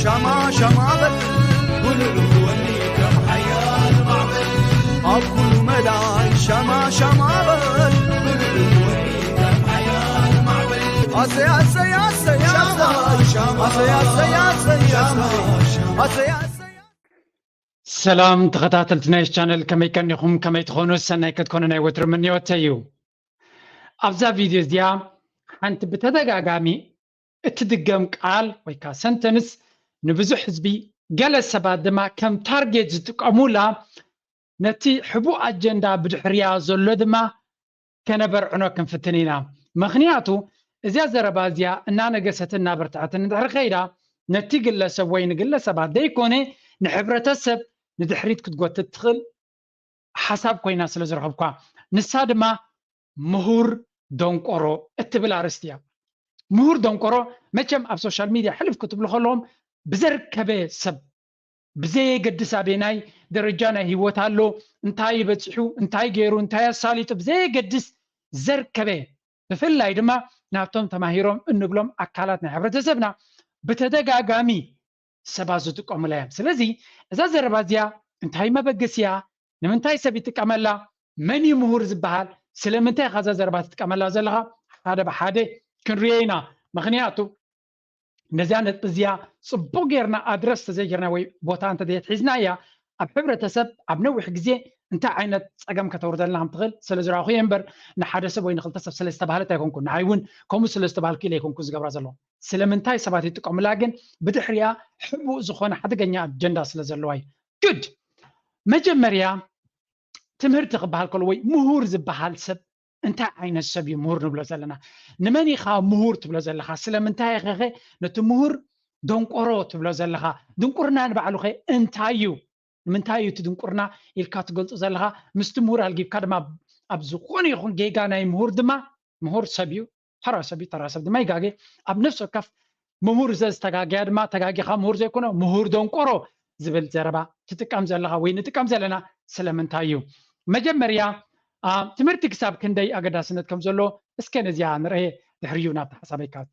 ሻማ ሻማ በል ጉልል ወኒ ከም ሓያል ማዕበል ኣብ ኩሉ መዳይ ሻማ ሻማ በል ጉልል ወኒ ከም ሓያል ማዕበል ኣሰይ ኣሰይ ኣሰይ ኣሰይ ኣሰይ ኣሰይ ኣሰይ ኣሰይ ኣሰይ ኣሰይ ሰላም ተኸታተልቲ ናይ ቻነል ከመይ ቀኒኹም ከመይ ትኾኑ ሰናይ ክትኮኑ ናይ ወትሪ ምንዮተይ እዩ። ኣብዛ ቪድዮ እዚኣ ሓንቲ ብተደጋጋሚ እትድገም ቃል ወይ ከዓ ሰንተንስ ንብዙሕ ህዝቢ ገለ ሰባት ድማ ከም ታርጌት ዝጥቀሙላ ነቲ ሕቡእ ኣጀንዳ ብድሕርያ ዘሎ ድማ ከነበርዕኖ ክንፍትን ኢና። ምኽንያቱ እዚኣ ዘረባ እዚኣ እናነገሰትን እናበርትዐትን እንድሕር ከይዳ ነቲ ግለሰብ ወይ ንግለሰባት ዘይኮነ ንሕብረተሰብ ንድሕሪት ክትጎትት ትኽእል ሓሳብ ኮይና ስለ ዝረኸብኳ ንሳ ድማ ምሁር ደንቆሮ እትብል ኣርእስቲ እያ። ምሁር ደንቆሮ መቸም ኣብ ሶሻል ሚድያ ሕልፍ ክትብሉ ከለዎም ብዘርከበ ሰብ ብዘየገድስ ኣበናይ ደረጃ ናይ ህይወት ኣሎ እንታይ በፂሑ እንታይ ገይሩ እንታይ ኣሳሊጡ ብዘየገድስ ዘርከበ ብፍላይ ድማ ናብቶም ተማሂሮም እንብሎም ኣካላት ናይ ሕብረተሰብና ብተደጋጋሚ ሰባት ዝጥቀሙላ እዮም። ስለዚ እዛ ዘረባ እዚኣ እንታይ መበገሲ እያ? ንምንታይ ሰብ ይጥቀመላ? መን እዩ ምሁር ዝበሃል? ስለምንታይ ኢኻ እዛ ዘረባ ትጥቀመላ ዘለኻ? ሓደ ብሓደ ክንሪኦ ኢና። ምኽንያቱ ነዚኣ ነጥቢ እዚኣ ፅቡቅ ጌርና ኣድረስ ተዘይጌርና ወይ ቦታ እንተዘየትሒዝናያ ኣብ ሕብረተሰብ ኣብ ነዊሕ ግዜ እንታይ ዓይነት ፀገም ከተውርደልና ከም ትኽእል ስለ ዝረኣኹ እየ እምበር ንሓደ ሰብ ወይ ንክልተ ሰብ ስለ ዝተባህለት ኣይኮንኩን ንዓይ እውን ከምኡ ስለ ዝተባህልኩ ኢለ ኣይኮንኩን ዝገብራ ዘለኹ ስለምንታይ ሰባት ይጥቀሙላ ግን ብድሕሪኣ ሕቡእ ዝኾነ ሓደገኛ ኣጀንዳ ስለ ዘለዋ እዩ good መጀመርያ ትምህርቲ ክበሃል ከሎ ወይ ምሁር ዝበሃል ሰብ እንታይ ዓይነት ሰብ እዩ ምሁር ንብሎ ዘለና ንመን ኢኻ ምሁር ትብሎ ዘለኻ ስለምንታይ ኢኸኸ ነቲ ምሁር ደንቆሮ ትብሎ ዘለኻ ድንቁርና ንባዕሉ ኸ እንታይ እዩ ንምንታይ እዩ እቲ ድንቁርና ኢልካ ትገልጾ ዘለኻ ምስቲ ምሁር ኣልጊብካ ድማ ኣብ ዝኾነ ይኹን ጌጋ ናይ ምሁር ድማ ምሁር ሰብ እዩ ተራ ሰብ እዩ ተራ ሰብ ድማ ይጋገ ኣብ ነፍሲ ወከፍ ምሁር ዘዝተጋገያ ድማ ተጋጊኻ ምሁር ዘይኮነ ምሁር ደንቆሮ ዝብል ዘረባ ትጥቀም ዘለኻ ወይ ንጥቀም ዘለና ስለምንታይ እዩ መጀመርያ ትምህርቲ ክሳብ ክንደይ ኣገዳስነት ከም ዘሎ እስከ ነዚኣ ንርአ ድሕርዩ ናብቲ ሓሳበይ ካቴ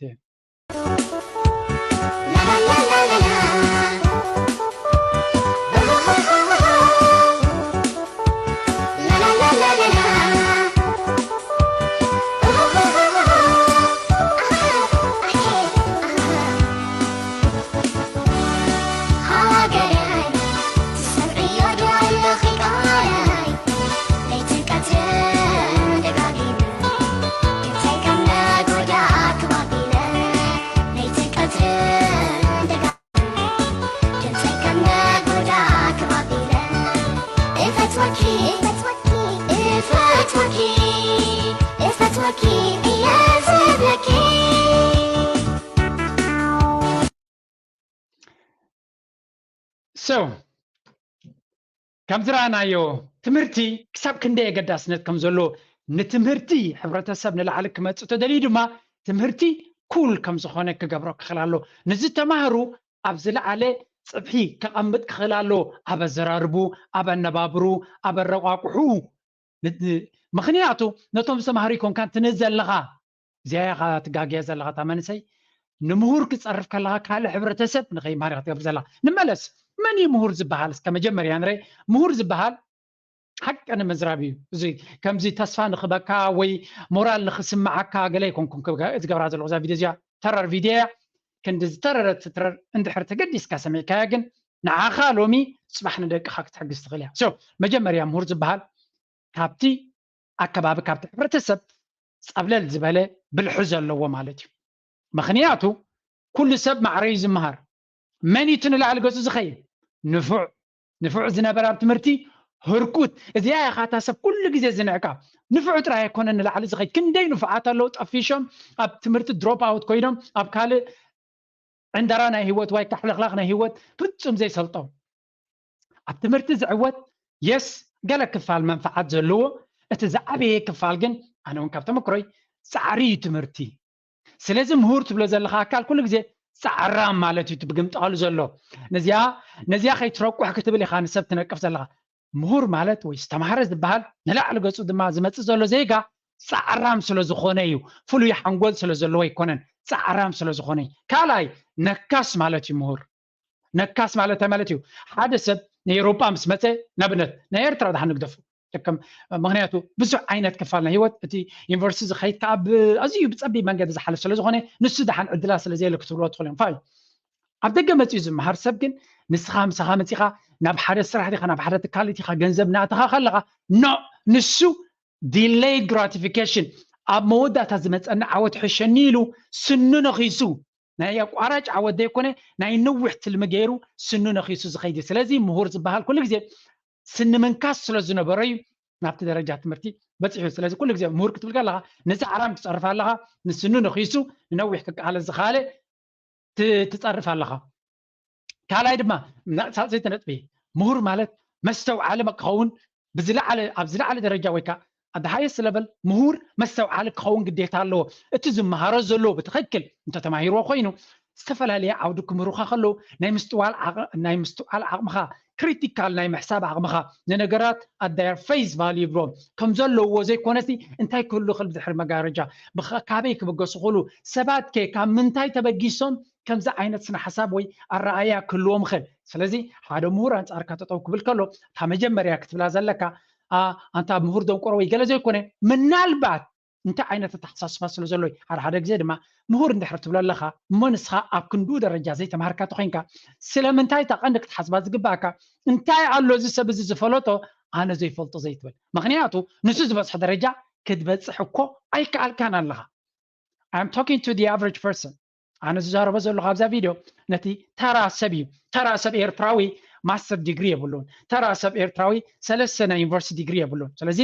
so ከም ዝረኣናዮ ትምህርቲ ክሳብ ክንደይ ኣገዳስነት ከም ዘሎ ንትምህርቲ ሕብረተሰብ ንላዕሊ ክመፅእ ተደልዩ ድማ ትምህርቲ ኩል ከም ዝኾነ ክገብሮ ክኽእል ኣሎ ንዝተማህሩ ኣብ ዝለዓለ ፅብሒ ከቐምጥ ክኽእል ኣሎ ኣብ ኣዘራርቡ ኣብ ኣነባብሩ ኣብ ኣረቋቁሑ ምኽንያቱ ነቶም ዝተማህሩ ይኮንካ ትንዝ ዘለኻ እዚኣ ኢኻ ትጋግያ ዘለኻ እታ መንእሰይ ንምሁር ክፀርፍ ከለኻ ካልእ ሕብረተሰብ ንኸይማር ኢኻ ትገብር ዘላ ንመለስ መን እዩ ምሁር ዝበሃል እስከ መጀመርያ ንረ ምሁር ዝበሃል ሓቂ ንምዝራብ እዩ እዚ ከምዚ ተስፋ ንኽበካ ወይ ሞራል ንኽስምዓካ ገለ ይኮንኩም ዝገብራ ዘለኹ እዛ ቪድዮ እዚኣ ተረር ቪድዮ እያ ክንዲ ዝተረረት ትረር እንድሕር ተገዲስካ ሰሚዕካያ ግን ንዓኻ ሎሚ ፅባሕ ንደቅኻ ክትሕግዝ ትኽእል እያ መጀመርያ ምሁር ዝበሃል ካብቲ ኣከባቢ ካብቲ ሕብረተሰብ ፀብለል ዝበለ ብልሒ ዘለዎ ማለት እዩ። ምኽንያቱ ኩሉ ሰብ ማዕረ እዩ ዝመሃር። መን እዩ እቲ ንላዕሊ ገፁ ዝኸይድ? ንፉዕ። ንፉዕ ዝነበረ ኣብ ትምህርቲ ህርኩት። እዚኣ ኢኻ እታ ሰብ ኩሉ ግዜ ዝንዕቃ። ንፉዕ ጥራይ ኣይኮነን ንላዕሊ ዝኸይድ። ክንደይ ንፉዓት ኣለዉ ጠፊሾም ኣብ ትምህርቲ ድሮፕ ኣውት ኮይኖም ኣብ ካልእ ዕንደራ ናይ ህይወት ዋይ ካሕልኽላኽ ናይ ህይወት ፍጹም ዘይሰልጦም ኣብ ትምህርቲ ዝዕወት የስ ገለ ክፋል መንፍዓት ዘለዎ እቲ ዝዓበየ ክፋል ግን ኣነ እውን ካብ ተመክሮይ ፃዕሪ እዩ ትምህርቲ ስለዚ ምሁር ትብሎ ዘለካ ኣካል ኩሉ ግዜ ፃዕራም ማለት እዩ ብግምጣሉ ዘሎ ነዚኣ ነዚኣ ከይትረቁሕ ክትብል ኢካ ንሰብ ትነቅፍ ዘለካ ምሁር ማለት ወይ ዝተማሃረ ዝበሃል ንላዕሊ ገፁ ድማ ዝመፅእ ዘሎ ዜጋ ፃዕራም ስለ ዝኾነ እዩ። ፍሉይ ሓንጎል ስለ ዘለዎ ኣይኮነን፣ ፃዕራም ስለ ዝኾነ እዩ። ካልኣይ፣ ነካስ ማለት እዩ ምሁር። ነካስ ማለት እንታይ ማለት እዩ? ሓደ ሰብ ንኤውሮጳ ምስ መፀ፣ ንኣብነት ናይ ኤርትራ ድሓን ንግደፉ፣ ከም ምክንያቱ ብዙሕ ዓይነት ክፋል ናይ ህይወት እቲ ዩኒቨርሲቲ ዝኸይድ ከዓ ኣዝዩ ብፀቢብ መንገዲ ዝሓልፍ ስለ ዝኾነ፣ ንሱ ድሓን ዕድላ ስለ ዘየለ ክትብልዎ ትኽእሉ እዮም። ፋይ ኣብ ደገ መፂኡ ዝመሃር ሰብ ግን ንስኻ ምሳኻ መፂኻ ናብ ሓደ ስራሕ ዲኻ ናብ ሓደ ትካል ዲኻ ገንዘብ እናእተኻ ከለኻ፣ ኖ፣ ንሱ ዲሌይድ ግራቲፊኬሽን፣ ኣብ መወዳእታ ዝመፀኒ ዓወት ሕሸኒ ኢሉ ስኑ ነኺሱ፣ ናይ ኣቋራጭ ዓወት ዘይኮነ ናይ ነዊሕ ትልሚ ገይሩ ስኑ ነኺሱ ዝኸይድ እዩ። ስለዚ ምሁር ዝበሃል ኩሉ ግዜ ስኒ ምንካስ ስለ ዝነበሮ እዩ ናብቲ ደረጃ ትምህርቲ በፂሑ። ስለዚ ኩሉ ግዜ ምሁር ክትብል ከለኻ ነዚ ዓራም ትፀርፍ ኣለኻ፣ ንስኑ ነኺሱ ንነዊሕ ክቃለስ ዝኻለ ትፀርፍ ኣለኻ። ካልኣይ ድማ ሳልሰይቲ ነጥቢ፣ ምሁር ማለት መስተውዓሊ ክኸውን ብዝለዓለ ኣብ ዝለዓለ ደረጃ ወይ ከዓ ኣብ ሃየስት ለቨል ምሁር መስተውዓሊ ክኸውን ግዴታ ኣለዎ። እቲ ዝመሃሮ ዘሎ ብትኽክል እንተተማሂርዎ ኮይኑ ዝተፈላለየ ዓውዲ ክምህሩኻ ከለዉ ናይ ምስትዋል ዓቕ- ናይ ምስትውዓል ዓቕምኻ፣ ክሪቲካል ናይ ምሕሳብ ዓቕምኻ፣ ንነገራት ኣዳያር ፌስ ቫልዩ ይብሎም ከም ዘለውዎ ዘይኮነሲ እንታይ ክህሉ ይኽእል ብድሕሪ መጋረጃ፣ ብኸ- ካበይ ክብገሱ ይኽእሉ፣ ሰባት ከ ካብ ምንታይ ተበጊሶም ከምዚ ዓይነት ስነ ሓሳብ ወይ ኣረኣያ ክህልዎም ይኽእል። ስለዚ ሓደ ምሁር ኣንጻርካ ጠጠው ክብል ከሎ እታ መጀመርያ ክትብላ ዘለካ ኣንታ ምሁር ደንቆሮ ወይ ገለ ዘይኮነ፣ ምናልባት እንታይ ዓይነት ኣተሓሳስባ ስለ ዘሎ እዩ። ሓደ ሓደ ግዜ ድማ ምሁር እንድሕር ትብሎ ኣለኻ እሞ ንስኻ ኣብ ክንድኡ ደረጃ ዘይተማሃርካ ተኮይንካ ስለምንታይ እታ ቀንዲ ክትሓስባ ዝግባእካ እንታይ ኣሎ እዚ ሰብ እዚ ዝፈለጦ ኣነ ዘይፈልጦ ዘይትብል። ምክንያቱ ንሱ ዝበፅሖ ደረጃ ክትበፅሕ እኮ ኣይከኣልካን ኣለኻ። I'm talking to the average person። ኣነ ዝዛረቦ ዘለኹ ኣብዛ ቪድዮ ነቲ ተራ ሰብ እዩ። ተራ ሰብ ኤርትራዊ ማስተር ዲግሪ የብሉን። ተራ ሰብ ኤርትራዊ ሰለስተ ናይ ዩኒቨርሲቲ ዲግሪ የብሉን። ስለዚ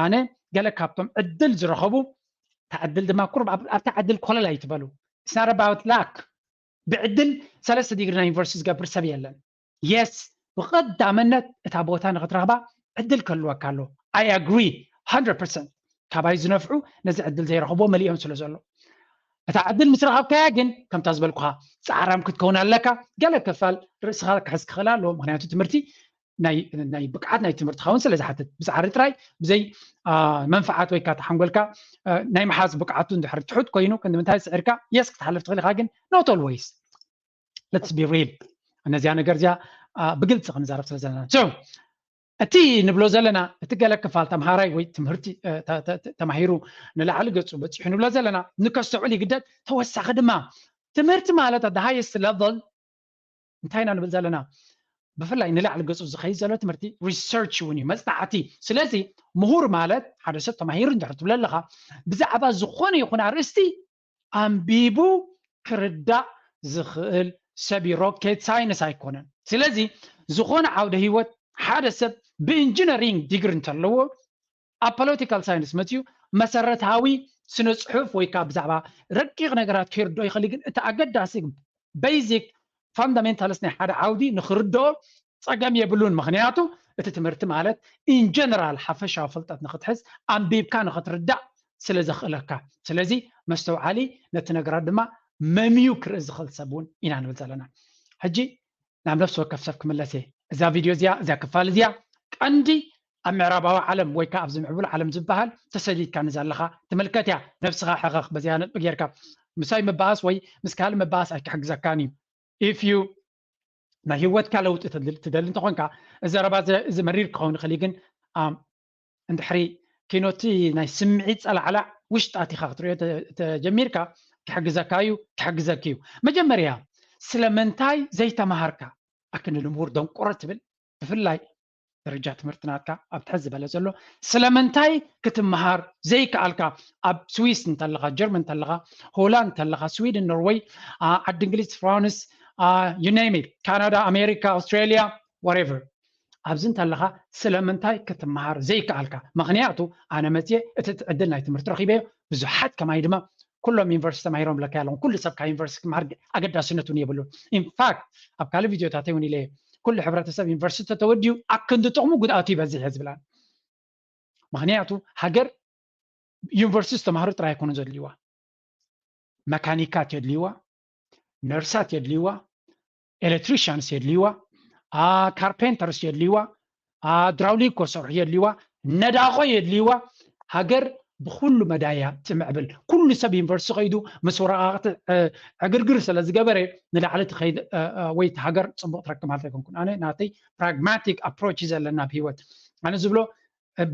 ኣነ ገለ ካብቶም ዕድል ዝረኸቡ፣ እታ ዕድል ድማ ቁሩብ ኣብ- ኣብታ ዕድል ኮለል ኣይትበሉ። It's not about luck። ብዕድል ሰለስተ ዲግሪ ናይ ዩኒቨርሲቲ ዝገብር ሰብ የለን። የስ፣ ብቐዳመነት እታ ቦታ ንክትረኽባ ዕድል ክህልወካ ኣሎ። I agree one hundred percent። ካባይ ዝነፍዑ ነዚ ዕድል ዘይረኽብዎ መሊኦም ስለ ዘሎ፣ እታ ዕድል ምስ ረኸብካያ ግን ከምታ ዝበልኩኻ ፃዕራም ክትከውን ኣለካ። ገለ ክፋል ርእስኻ ክሕዝ ክኽእል ኣለዎ። ምክንያቱ ትምህርቲ ናይ ናይ ብቅዓት ናይ ትምህርቲ ኸውን ስለ ዝሓትት ብፃዕሪ ጥራይ ብዘይ አ፣ መንፍዓት ወይ ከዓ ተሓንጎልካ አ፣ ናይ ምሓዝ ብቅዓቱ እንድሕር ትሑት ኮይኑ ክንዲ ምንታይ ስዒርካ የስ ክትሓልፍ ትኽእል ኢኻ። ግን not always። Let's be real። እነዚያ ነገር እዚኣ አ፣ ብግልፂ ክንዛረብ ስለ ዘለና። So እቲ ንብሎ ዘለና እቲ ገለ ክፋል ተምሃራይ ወይ ትምህርቲ አ፣ ተ- ተ- ተ- ተማሂሩ ንላዕሊ ገፁ በፂሑ ንብሎ ዘለና ንከስተውዕል ይግደድ። ተወሳኺ ድማ ትምህርቲ ማለት at the highest level እንታይ ኢና ንብል ዘለና? ብፍላይ ንላዕሊ ገፁ ዝኸይድ ዘሎ ትምህርቲ ሪሰርች እውን እዩ፣ መፅናዕቲ። ስለዚ ምሁር ማለት ሓደ ሰብ ተማሂሩ እንድሕር ትብሎ ኣለኻ ብዛዕባ ዝኾነ ይኹን ኣርእስቲ ኣንቢቡ ክርዳእ ዝኽእል ሰብ እዩ። ሮኬት ሳይንስ ኣይኮነን። ስለዚ ዝኾነ ዓውደ ህይወት ሓደ ሰብ ብኢንጂነሪንግ ዲግሪ እንተለዎ ኣብ ፖለቲካል ሳይንስ መፅኡ መሰረታዊ ስነ ፅሑፍ ወይ ከዓ ብዛዕባ ረቂቕ ነገራት ከይርዶ ይኽእል፣ ግን እቲ ኣገዳሲ ቤዚክ ፋንዳሜንታልስ ናይ ሓደ ዓውዲ ንክርድኦ ፀገም የብሉን። ምክንያቱ እቲ ትምህርቲ ማለት ኢንጀነራል ሓፈሻዊ ፍልጠት ንክትሕዝ ኣንቢብካ ንክትርዳእ ስለ ዘኽእለካ። ስለዚ መስተውዓሊ ነቲ ነገራት ድማ መምዩ ክርኢ ዝኽእል ሰብ እውን ኢና ንብል ዘለና። ሕጂ ናብ ነፍሲ ወከፍ ሰብ ክምለስ እየ። እዛ ቪድዮ እዚኣ እዚኣ ክፋል እዚኣ ቀንዲ ኣብ ምዕራባዊ ዓለም ወይ ከዓ ኣብዚ ምዕቡል ዓለም ዝበሃል ተሰዲድካ ንዛ ኣለኻ ትምልከት እያ። ነብስኻ ሕኸኽ በዚኣ ነጥቢ ጌርካ ምሳይ ምባኣስ ወይ ምስ ካልእ ምባኣስ ኣይክሕግዘካን እዩ። If you ናይ ህይወትካ ለውጢ ትደሊ እንተኾንካ እዚ ዘረባ እዚ መሪር ክኸውን ይኽእል እዩ፣ ግን እንድሕሪ ኪኖቲ ናይ ስምዒት ጸላዕላዕ ውሽጢ ኣቲኻ ክትሪኦ ተጀሚርካ ክሕግዘካ እዩ፣ ክሕግዘኪ እዩ። መጀመርያ ስለምንታይ ዘይተማሃርካ ኣክንዲ ምሁር ደንቆሮ ትብል፣ ብፍላይ ደረጃ ትምህርቲ ናትካ ኣብ ትሕት ዝበለ ዘሎ ስለምንታይ ክትመሃር ዘይከኣልካ? ኣብ ስዊስ እንተለኻ፣ ጀርመን እንተለኻ፣ ሆላንድ እንተለኻ፣ ስዊድን፣ ኖርወይ፣ ዓዲ እንግሊዝ፣ ፍራንስ፣ you name it፣ ካናዳ፣ ኣሜሪካ፣ ኣውስትራሊያ፣ whatever ኣብዚ እንተለኻ ስለምንታይ ክትመሃር ዘይከኣልካ? ምክንያቱ ኣነ መፅየ እቲ ዕድል ናይ ትምህርቲ ረኺበዮ። ብዙሓት ከማይ ድማ ኩሎም ዩኒቨርሲቲ ተማሂሮም ለካ ኣለኹም። ኩሉ ሰብ ካብ ዩኒቨርሲቲ ክመሃር ኣገዳስነት እውን የብሉን። ኢንፋክት ኣብ ካልእ ቪድዮታተይ እውን ኢለ ኩሉ ሕብረተሰብ ዩኒቨርሲቲ ተተወዲኡ ኣክንዲ ጥቕሙ ጉድኣቱ ይበዝሕ እየ ዝብላን። ምክንያቱ ሃገር ዩኒቨርሲቲ ዝተማሃሩ ጥራይ ኣይኮኑን ዘድልይዋ። መካኒካት የድልይዋ፣ ነርሳት የድልይዋ፣ ኤሌክትሪሽያንስ የድልይዋ፣ ካርፔንተርስ የድልይዋ፣ ድራውሊኮ ሰርሑ የድልይዋ፣ ነዳኾ የድልይዋ። ሃገር ብኩሉ መዳያ ትምዕብል። ኩሉ ሰብ ዩኒቨርሲቲ ከይዱ ምስ ወረቃቅቲ ዕግርግር ስለ ዝገበረ ንላዕሊ ትኸይድ ወይ ሃገር ፅቡቅ ትረክብ ማለት ኣይኮንኩን። ኣነ ናተይ pragmatic approach እዩ ዘለና ኣብ ህይወት። ኣነ ዝብሎ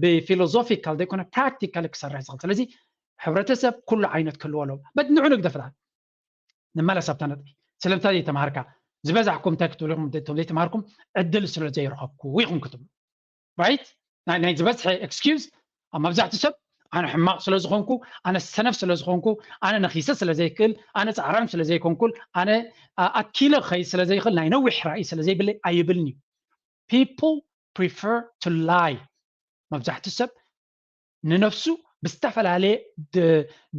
ብፊሎዞፊካል ዘይኮነ ፕራክቲካል ክሰርሕ ዝኽእል። ስለዚ ሕብረተሰብ ኩሉ ዓይነት ክህልዎ ኣለዎ። በት ንዑ ንግደፍታ ንመለስ ኣብታ ነጥቢ። ስለምንታይ ዘይተማሃርካ? ዝበዛሕኩም እንታይ ክትብሉ ኢኹም? እቶም ዘይተማሃርኩም ዕድል ስለ ዘይረኸብኩ ኢኹም ክትብሉ። ራይት? ናይ ዝበዝሐ ኤክስኪውዝ ኣብ መብዛሕትኡ ሰብ ኣነ ሕማቕ ስለ ዝኾንኩ፣ ኣነ ሰነፍ ስለ ዝኾንኩ፣ ኣነ ነኺሰ ስለ ዘይክእል፣ ኣነ ፃዕራም ስለ ዘይኮንኩል፣ ኣነ ኣኪለ ክኸይድ ስለ ዘይኽእል፣ ናይ ነዊሕ ራእይ ስለ ዘይብለይ ኣይብልን እዩ። People prefer to lie። መብዛሕትኡ ሰብ ንነፍሱ ብዝተፈላለየ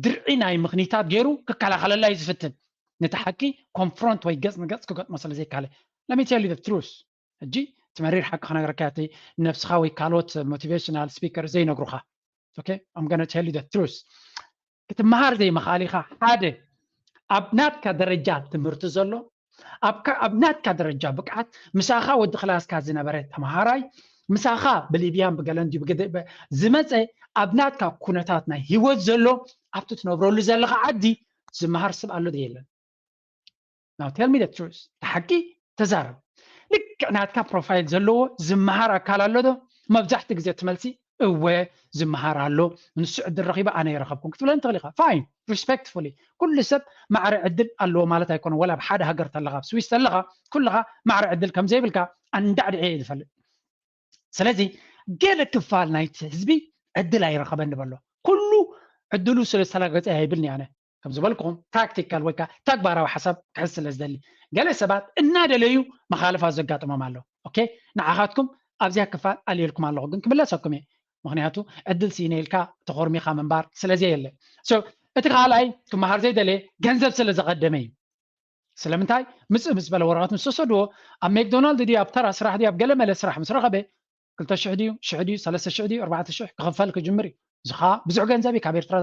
ድርዒ ናይ ምኽኒታት ገይሩ ክከላኸለላ እዩ ዝፍትን። ነቲ ሓቂ ኮንፍሮንት ወይ ገፅ ንገፅ ክገጥሞ ስለ ዘይካለ። Let me tell you the truth። ሕጂ እቲ መሪር ሓቂ ክነግረካ እቲ ነብስኻ ወይ ካልኦት ሞቲቬሽናል ስፒከር ዘይነግሩኻ። Okay? I'm gonna tell you the truth። ክትመሃር ዘይምኽኣል ኢኻ ሓደ ኣብ ናትካ ደረጃ ትምህርቲ ዘሎ ኣብ ናትካ ደረጃ ብቅዓት ምሳኻ ወዲ ክላስካ ዝነበረ ተምሃራይ ምሳኻ ብሊብያን ብገለን ድዩ ዝመፀ ኣብ ናትካ ኩነታት ናይ ህይወት ዘሎ ኣብቲ ትነብረሉ ዘለኻ ዓዲ ዝመሃር ስብ ኣሎ የለን። Now tell me the truth። ሓቂ ተዛረብ። ልክዕ ናትካ ፕሮፋይል ዘለዎ ዝመሃር ኣካል ኣሎ ዶ? መብዛሕትኡ ግዜ እቲ መልሲ እወ ዝመሃር ኣሎ፣ ንሱ ዕድል ረኺበ ኣነ የረኸብኩን ክትብለኒ ትኽእል ኢኻ። ፋይን፣ ሪስፔክትፉሊ። ኩሉ ሰብ ማዕረ ዕድል ኣለዎ ማለት ኣይኮነ። ወላ ኣብ ሓደ ሃገር ተለኻ፣ ኣብ ስዊስ ተለኻ ኩልኻ ማዕረ ዕድል ከም ዘይብልካ ኣንዳዕድዐ እየ ዝፈልጥ። ስለዚ ገለ ክፋል ናይቲ ህዝቢ ዕድል ኣይረኸበን ንበሎ። ኩሉ ዕድሉ ስለ ዝተላገፀ ኣይብልኒ ኣነ። ከም ዝበልኩኹም ፕራክቲካል ወይ ከዓ ተግባራዊ ሓሳብ ክሕዝ ስለ ዝደሊ። ገለ ሰባት እናደለዩ መኻለፋ ዘጋጥሞም ኣሎ። ኦኬ፣ ንዓኻትኩም ኣብዚኣ ክፋል ኣልየልኩም ኣለኹ፣ ግን ክምለሰኩም እየ። ምክንያቱ ዕድል ስኢነ ኢልካ ተኾርሚኻ ምንባር ስለዚ የለ። እቲ ካልኣይ ክመሃር ዘይደለየ ገንዘብ ስለ ዘቐደመ እዩ። ስለምንታይ ምፅእ ምስ በለ ወረቐት ምስ ተሰድዎ ኣብ ሜክዶናልድ ድዩ ኣብ ተራ ስራሕ ድዩ ኣብ ገለ መለ ስራሕ ምስ ረኸበ ክልተ ሽሕ ድዩ ሽሕ ድዩ ሰለስተ ሽሕ ድዩ ኣርባዕተ ሽሕ ክኽፈል ክጅምር እዩ። እዚ ከዓ ብዙሕ ገንዘብ እዩ። ካብ ኤርትራ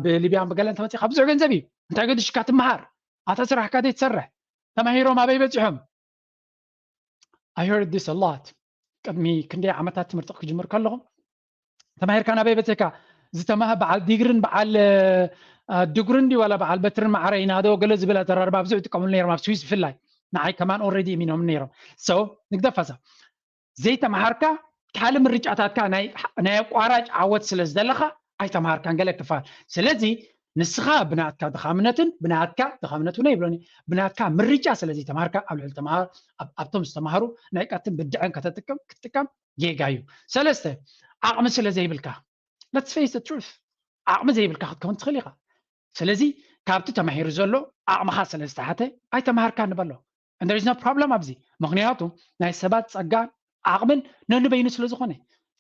ብሊብያን ብገለን ተመፂኻ ብዙሕ ገንዘብ እዩ። እንታይ ገድሽካ ትመሃር? ኣታ ስራሕካ ዘይትሰርሕ? ተማሂሮም ኣበይ በፂሖም? I heard this a lot። ቅድሚ ክንደይ ዓመታት ትምህርቲ ክጅምር ከለኹ ተማሂርካ ናበይ በፂሕካ? ዝተማህ በዓል ዲግርን በዓል ድጉርን ድዩ ዋላ በዓል በትርን ማዕረ ኢና ዶ ገለ ዝብል ኣዘራርባ ብዙሕ ይጥቀሙሉ ነይሮም ኣብ ስዊስ ብፍላይ። ንዓይ ከማን ኦልሬዲ እሚኖም ነይሮም። So ንግደፋ እዛ ዘይተምሃርካ ካልእ ምርጫታትካ ናይ ኣቋራጭ ዓወት ስለ ዝደለኻ ኣይተምሃርካን ገለ ክፋል። ስለዚ ንስኻ ብናትካ ድኻምነትን ብናትካ ድኻምነት እውን ይብሎኒ ብናትካ ምርጫ ስለ ዘይተምሃርካ ኣብ ልዕሊ ተምሃር ኣብቶም ዝተምሃሩ ናይ ቀትን ብድዐን ከተጥቀም ክትጥቀም ጌጋ እዩ። ሰለስተ ዓቕሚ ስለ ዘይብልካ። Let's face the truth። ዓቕሚ ዘይብልካ ክትከውን ትኽእል ኢኻ። ስለዚ ካብቲ ተማሂሩ ዘሎ ዓቕምኻ ስለ ዝተሓተ ኣይተምሃርካ ንበሎ። And there is no problem ኣብዚ። ምክንያቱ ናይ ሰባት ጸጋ ዓቕምን ነንበይኑ ስለ ዝኾነ።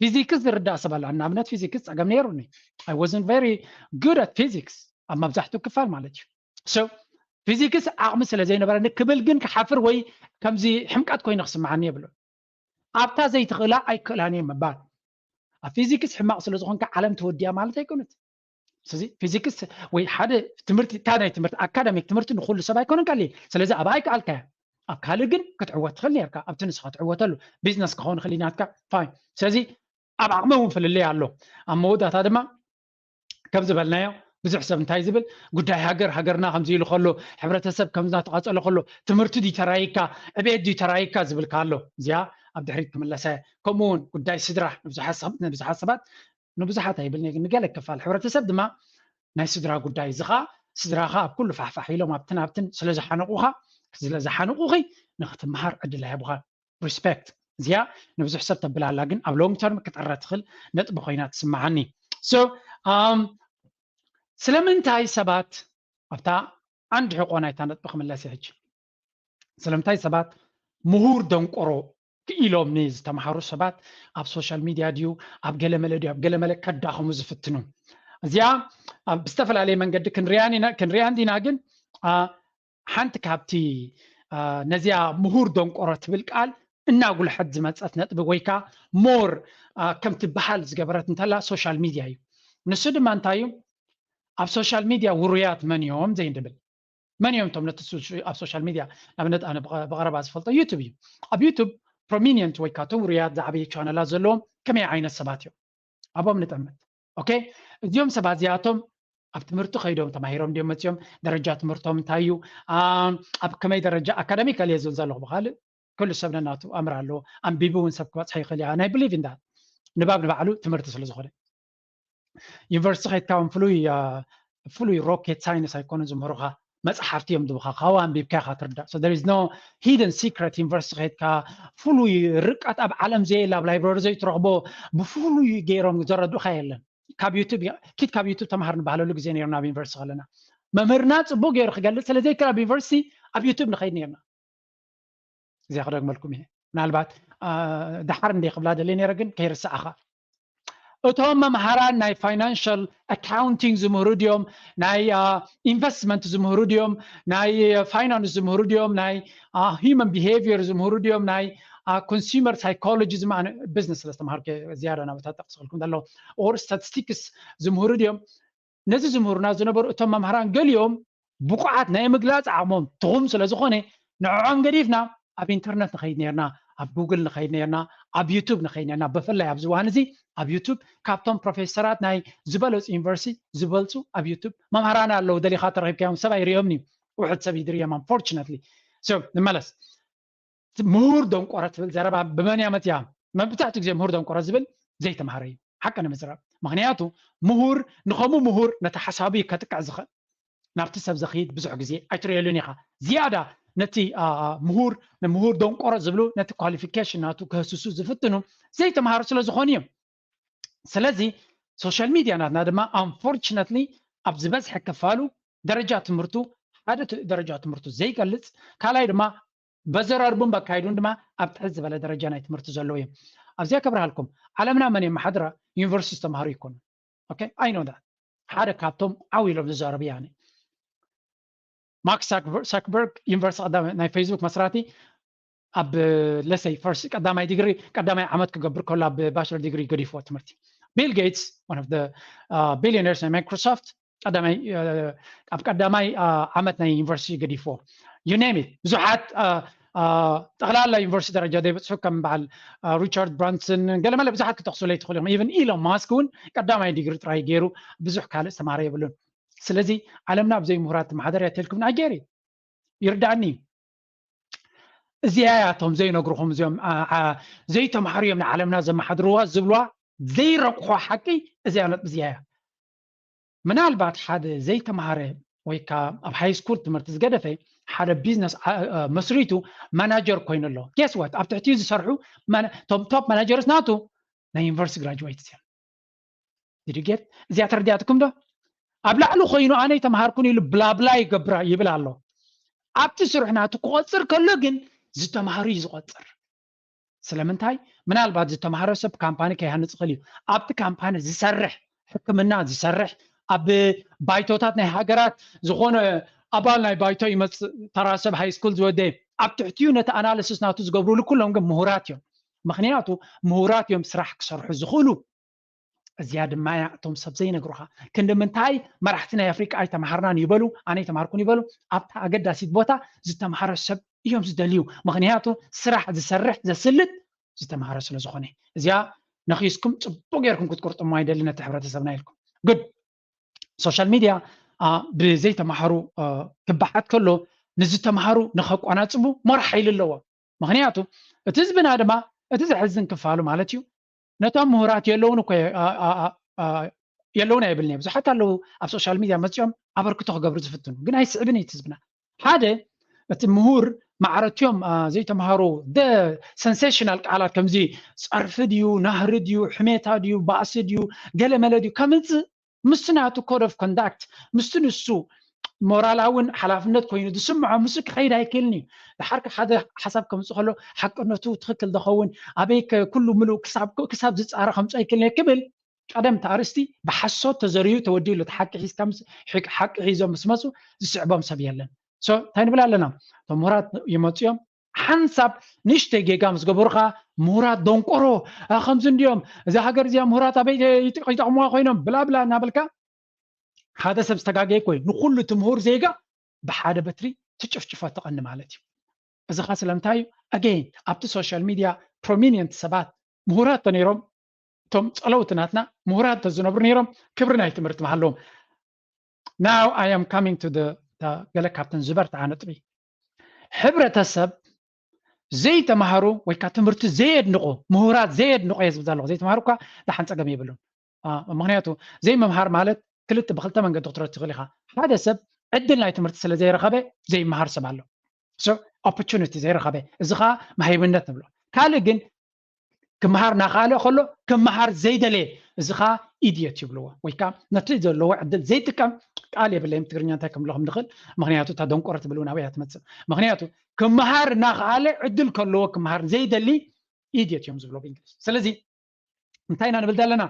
ፊዚክስ ዝርዳእ ሰብ ኣሎ። ንኣብነት ፊዚክስ ጸገም ነይሩኒ። I wasn't very good at physics ኣብ መብዛሕትኡ ክፋል ማለት እዩ። So ፊዚክስ ዓቕሚ ስለ ዘይነበረኒ ክብል ግን ክሓፍር ወይ ከምዚ ሕምቀት ኮይኑ ክስምዓኒ የብሉን። ኣብታ ዘይትኽእላ ኣይክእላን እየ ምባል። ኣብ ፊዚክስ ሕማቕ ስለ ዝኾንካ ዓለም ተወዲያ ማለት ኣይኮነት። ስለዚ ፊዚክስ ወይ ሓደ ትምህርቲ እታ ናይ ትምህርቲ ኣካዳሚክ ትምህርቲ ንኩሉ ሰብ ኣይኮነን ቀሊል። ስለዚ ኣብኣ ኣይከኣልካያ። ኣብ ካልእ ግን ክትዕወት ትኽእል ነርካ። ኣብቲ ንስኻ ትዕወተሉ ቢዝነስ ክኸውን ይኽእል እዩ ናትካ ፋይን። ስለዚ ኣብ ዓቕሚ እውን ፍልልይ ኣሎ። ኣብ መወዳእታ ድማ ከም ዝበልናዮ ብዙሕ ሰብ እንታይ ዝብል ጉዳይ ሃገር ሃገርና ከምዚ ኢሉ ከሎ ሕብረተሰብ ከምዚ እናተቓፀለ ከሎ ትምህርቲ ድዩ ተራይካ ዕቤት ድዩ ተራይካ ዝብልካ ኣሎ። እዚኣ ኣብ ድሕሪት ክምለሳ እየ። ከምኡ እውን ጉዳይ ስድራ ንብዙሓት ሰባት ንብዙሓት ኣይብልን እየ ግን ንገለ ክፋል ሕብረተሰብ ድማ ናይ ስድራ ጉዳይ እዚ ከዓ ስድራኻ ኣብ ኩሉ ፋሕፋሕ ኢሎም ኣብትን ኣብትን ስለ ዝሓነቑኻ ስለ ዝሓነቑኺ ንክትምሃር ዕድል ኣይሃቡኻን። ሪስፔክት እዚኣ ንብዙሕ ሰብ ተብላላ ግን ኣብ ሎንግ ተርም ክጠረ ትኽእል ነጥቢ ኮይና ትስምዓኒ። ስለምንታይ ሰባት ኣብታ ዓንዲ ሕቆ ናይታ ነጥቢ ክምለስ ሕጂ ስለምንታይ ሰባት ምሁር ደንቆሮ ክኢሎም ንዝተምሃሩ ሰባት ኣብ ሶሻል ሚድያ ድዩ ኣብ ገለመለ ድዩ ኣብ ገለመለ ከዳኸሙ ዝፍትኑ እዚኣ ብዝተፈላለየ መንገዲ ክንሪያ እንዲና ግን ሓንቲ ካብቲ ነዚኣ ምሁር ደንቆሮ ትብል ቃል እናጉልሐት ዝመፀት ነጥቢ ወይ ከዓ ሞር ከምቲ በሃል ዝገበረት እንተላ ሶሻል ሚድያ እዩ። ንሱ ድማ እንታይ እዩ? ኣብ ሶሻል ሚድያ ውሩያት መን እዮም ዘይንብል መን እዮም እቶም ነቲ ኣብ ሶሻል ሚድያ ንኣብነት ኣነ ብቐረባ ዝፈልጦ ዩቱብ እዩ። ኣብ ዩቱብ ፕሮሚኒየንት ወይ ከዓ እቶም ውሩያት ዝዓበየ ቻነላት ዘለዎም ከመይ ዓይነት ሰባት እዮም? ኣብኦም ንጠምት። ኦኬ እዚኦም ሰባት እዚኣቶም ኣብ ትምህርቲ ከይዶም ተማሂሮም ድዮም መፅኦም? ደረጃ ትምህርቶም እንታይ እዩ? ኣብ ከመይ ደረጃ ኣካዳሚካል እየ ዝብል ዘለኹ። ብካልእ ኩሉ ሰብ ነናቱ ኣምር ኣለዎ። ኣንቢቡ እውን ሰብ ክበፅሐ ይኽእል እያ። ናይ ብሊቭ ኢን ዳት ንባብ ንባዕሉ ትምህርቲ ስለ ዝኾነ ዩኒቨርሲቲ ከይድካ እውን ፍሉይ ፍሉይ ሮኬት ሳይንስ ኣይኮኑን ዝምህሩኻ። መፅሓፍቲ እዮም ዝብኻ ካብኡ ኣንቢብካ ኢኻ ትርዳእ። So there is no hidden secret። ዩኒቨርሲቲ ከይድካ ፍሉይ ርቀት ኣብ ዓለም ዘየለ ኣብ ላይብረሪ ዘይትረኽቦ ብፍሉይ ገይሮም ዘረዱኻ የለን። ካብ ዩቱብ ኪድ ካብ ዩቱብ ተምሃር ንባህለሉ ግዜ ነይርና ኣብ ዩኒቨርሲቲ ከለና መምህርና ፅቡቅ ገይሩ ክገልፅ ስለዘይክእል ኣብ ዩኒቨርሲቲ ኣብ ዩቱብ ንኸይድ ነይርና። እዚኣ ክደግመልኩም እየ። ምናልባት ድሓር እንደ ክብላ ደልየ ነይረ ግን ከይርስዓኻ። እቶም መምሃራን ናይ ፋይናንሻል ኣካውንቲንግ ዝምህሩ ድዮም? ናይ ኢንቨስትመንት ዝምህሩ ድዮም? ናይ ፋይናንስ ዝምህሩ ድዮም? ናይ ሂማን ቢሄቪየር ዝምህሩ ድዮም? ናይ ኮንሱመር ሳይኮሎጂ ዝማ ቢዝነስ ስለ ዝተምሃርኩ ዝያዳ ናብታ ጠቅስልኩም ዘሎ ኦር ስታቲስቲክስ ዝምህሩ ድዮም? ነዚ ዝምህሩና ዝነበሩ እቶም መምሃራን ገሊኦም ብቁዓት ናይ ምግላፅ ዓቕሞም ትኹም ስለ ዝኾነ ንዕዖም ገዲፍና ኣብ ኢንተርነት ንኸይድ ነርና፣ ኣብ ጉግል ንኸይድ ነርና፣ ኣብ ዩቱብ ንኸይድ ነርና። ብፍላይ ኣብዚ እዋን እዚ ኣብ ዩቱብ ካብቶም ፕሮፌሰራት ናይ ዝበለፁ ዩኒቨርሲቲ ዝበልፁ ኣብ ዩቱብ መምሃራን ኣለዉ። ደሊኻ ተረኺብካዮም ሰብ ኣይርእዮምን እዩ፣ ውሕድ ሰብ ይድርዮም። Unfortunately ንመለስ። ምሁር ደንቆረ ትብል ዘረባ ብመን እያ መፅያ? መብዛሕትኡ ግዜ ምሁር ደንቆረ ዝብል ዘይተምሃረ እዩ፣ ሓቂ ንምዝራብ። ምክንያቱ ምሁር ንኸምኡ ምሁር ነቲ ሓሳቡ እዩ ከጥቅዕ ዝኽእል። ናብቲ ሰብ ዘኽይድ ብዙሕ ግዜ ኣይትርእየሉን ኢኻ። ዝያዳ ነቲ ምሁር ንምሁር ደንቆረ ዝብሉ ነቲ ኳሊፊኬሽን ናቱ ክህስሱ ዝፍትኑ ዘይተምሃሩ ስለ ዝኾኑ እዮም። ስለዚ ሶሻል ሚድያ ናትና ድማ ኣንፎርችነትሊ ኣብ ዝበዝሐ ክፋሉ ደረጃ ትምህርቱ ሓደ ደረጃ ትምህርቱ ዘይገልፅ፣ ካልኣይ ድማ በዘራርቡን በካይዱን ድማ ኣብ ትሕት ዝበለ ደረጃ ናይ ትምህርቲ ዘለዉ እዮም። ኣብዚኣ ከብርሃልኩም፣ ዓለምና መን የመሓድራ? ዩኒቨርሲቲ ዝተምሃሩ ይኮኑ። ኦኬ፣ ኣይ ኖ ዳት። ሓደ ካብቶም ዓው ኢሎም ዝዛረቡ ያኔ ማርክ ሳክበርግ ዩኒቨርሲቲ ቀዳማይ ናይ ፌስቡክ መስራቲ ኣብ ለሰይ ፈርስት ቀዳማይ ዲግሪ ቀዳማይ ዓመት ክገብር ከሎ ኣብ ባችለር ዲግሪ ገዲፍዎ ትምህርቲ። ቢል ጌትስ one of the billionaires ናይ ማይክሮሶፍት ቀዳማይ ኣብ ቀዳማይ ዓመት ናይ ዩኒቨርሲቲ ገዲፍዎ። You name it ብዙሓት ጠቕላላ ዩኒቨርሲቲ ደረጃ ዘይበፅሑ ከም በዓል ሪቻርድ ብራንሰን ገለመለ ብዙሓት ክጠቕሱለይ ትኽእሉ ኢኹም። ኢቨን ኢሎን ማስክ እውን ቀዳማይ ዲግሪ ጥራይ ገይሩ ብዙሕ ካልእ ዝተማሃረ የብሉን። ስለዚ ዓለምና ብዘይ ምሁራት ትመሓደር እያ ተልኩም ናይጀሪ ይርዳእኒ። እዚኣ እያ እቶም ዘይነግርኹም እዚኦም ዘይተምሃሩ እዮም ንዓለምና ዘመሓድርዋ ዝብልዋ ዘይረብሖ ሓቂ እዚኣ ነጥቢ እዚኣ እያ። ምናልባት ሓደ ዘይተምሃረ ወይ ከዓ ኣብ ሃይ ስኩል ትምህርቲ ዝገደፈ ሓደ ቢዝነስ መስሪቱ ማናጀር ኮይኑ ኣሎ። ጌስ ዋት ኣብ ትሕቲኡ ዝሰርሑ ቶም ቶፕ ማናጀርስ ናቱ ናይ ዩኒቨርሲቲ ግራጅዌትስ እዮም። ድድጌት እዚኣ ተረዲኣትኩም ዶ? ኣብ ላዕሊ ኮይኑ ኣነ ተምሃርኩን ኢሉ ብላብላ ይገብራ ይብል ኣሎ። ኣብቲ ስርሑ ናቱ ክቆፅር ከሎ ግን ዝተምሃሩ እዩ ዝቆፅር። ስለምንታይ? ምናልባት ዝተምሃረ ሰብ ካምፓኒ ከይሃንፅ ይኽእል እዩ። ኣብቲ ካምፓኒ ዝሰርሕ ሕክምና ዝሰርሕ ኣብ ባይቶታት ናይ ሃገራት ዝኾነ ኣባል ናይ ባይቶ ይመፅእ ተራ ሰብ ሃይ ስኩል ዝወደ ኣብ ትሕቲኡ ነቲ ኣናሊሲስ ናቱ ዝገብሩሉ ኩሎም ግን ምሁራት እዮም። ምክንያቱ ምሁራት እዮም ስራሕ ክሰርሑ ዝኽእሉ። እዚኣ ድማ እያ እቶም ሰብ ዘይነግሩኻ። ክንዲ ምንታይ መራሕቲ ናይ ኣፍሪቃ ኣይተምሃርናን ይበሉ፣ ኣነ ኣይተምሃርኩን ይበሉ፣ ኣብታ ኣገዳሲት ቦታ ዝተምሃረ ሰብ እዮም ዝደልዩ። ምክንያቱ ስራሕ ዝሰርሕ ዘስልጥ ዝተምሃረ ስለ ዝኾነ። እዚኣ ነኺስኩም ፅቡቅ ጌርኩም ክትቁርጥሞ ኣይደሊ ነቲ ሕብረተሰብና ኢልኩም። ጉድ ሶሻል ሚድያ ብዘይተምሃሩ ክበሓት ከሎ ንዝተምሃሩ ንኸቋናፅቡ ሞራ ሓይሊ ኣለዎ። ምክንያቱ እቲ ህዝብና ድማ እቲ ዘሕዝን ክፋሉ ማለት እዩ ነቶም ምሁራት የለውን እኮ የለውን ኣይብልን እየ። ብዙሓት ኣለዉ ኣብ ሶሻል ሚድያ መፂኦም ኣበርክቶ ክገብሩ ዝፍትኑ ግን ኣይስዕብን እዩ ህዝብና። ሓደ እቲ ምሁር ማዕረትዮም ዘይተምሃሩ ሰንሴሽናል ቃላት ከምዚ ፀርፊ ድዩ ናህሪ ድዩ ሕሜታ ድዩ ባእሲ ድዩ ገለመለ ድዩ ከምፅእ ምስቲ ናቱ ኮድ ኦፍ ኮንዳክት ምስቲ ንሱ ሞራላውን ሓላፍነት ኮይኑ ዝስምዖ ምስ ክኸይድ ኣይክእልን እዩ። ድሓር ሓደ ሓሳብ ከምፅእ ከሎ ሓቅነቱ ትኽክል ዝኸውን ኣበይ ኩሉ ምሉእ ክሳብ ዝፃረ ከምፁ ኣይክእልን እየ ክብል ቀደም እቲ ኣርእስቲ ብሓሶት ተዘርዩ ተወዲኡ ኣሎ። እቲ ሓቂ ሒዝካ ሓቂ ሒዞም ምስ መፁ ዝስዕቦም ሰብ የለን። እንታይ ንብል ኣለና? እቶም ምሁራት ይመፁ እዮም ሓንሳብ ንእሽተይ ጌጋ ምስ ገበሩ ከዓ ምሁራት ደንቆሮ ከምዚ እንዲዮም እዛ ሃገር እዚኣ ምሁራት ኣበይ ይጠቕሙዋ ኮይኖም ብላብላ እናበልካ ሓደ ሰብ ዝተጋገየ ኮይ ንኩሉ እቲ ምሁር ዜጋ ብሓደ በትሪ ትጭፍጭፎ ትቐኒ ማለት እዩ። እዚ ኻ ስለምንታይ እዩ? ኣገይን ኣብቲ ሶሻል ሚድያ ፕሮሚኒየንት ሰባት ምሁራት ተነይሮም እቶም ጸለውቲ ናትና ምሁራት ተዝነብሩ ነይሮም ክብሪ ናይ ትምህርቲ ምሃለዎም። Now I am coming to the ገለ ካብተን ዝበርትዓ ነጥቢ። ሕብረተሰብ ዘይተማሃሩ ወይ ከዓ ትምህርቲ ዘየድንቑ ምሁራት ዘየድንቑ እየ ዝብል ዘለኹ። ዘይተማሃሩ እኳ ደሓን ጸገም የብሉን። ምክንያቱ ዘይምምሃር ማለት ክልተ ብክልተ መንገዲ ክትረድ ትኽእል ኢኻ። ሓደ ሰብ ዕድል ናይ ትምህርቲ ስለ ዘይረኸበ ዘይመሃር ሰብ ኣሎ። ኦፖርቹኒቲ ዘይረኸበ፣ እዚ ከዓ መሃይምነት ንብሎ። ካልእ ግን ክመሃር እናኸኣለ ከሎ ክመሃር ዘይደለየ፣ እዚ ከዓ ኢድየት ይብልዎ። ወይ ከዓ ነቲ ዘለዎ ዕድል ዘይጥቀም፣ ቃል የብለይም ትግርኛ እንታይ ከምብሎ ከም ንኽእል። ምክንያቱ እታ ደንቆሮ ትብል እውን ኣብያ ትመፅእ። ምክንያቱ ክመሃር እናኸኣለ ዕድል ከለዎ ክመሃር ዘይደሊ ኢድየት እዮም ዝብሎ ብእንግሊዝ። ስለዚ እንታይ ኢና ንብል ዘለና?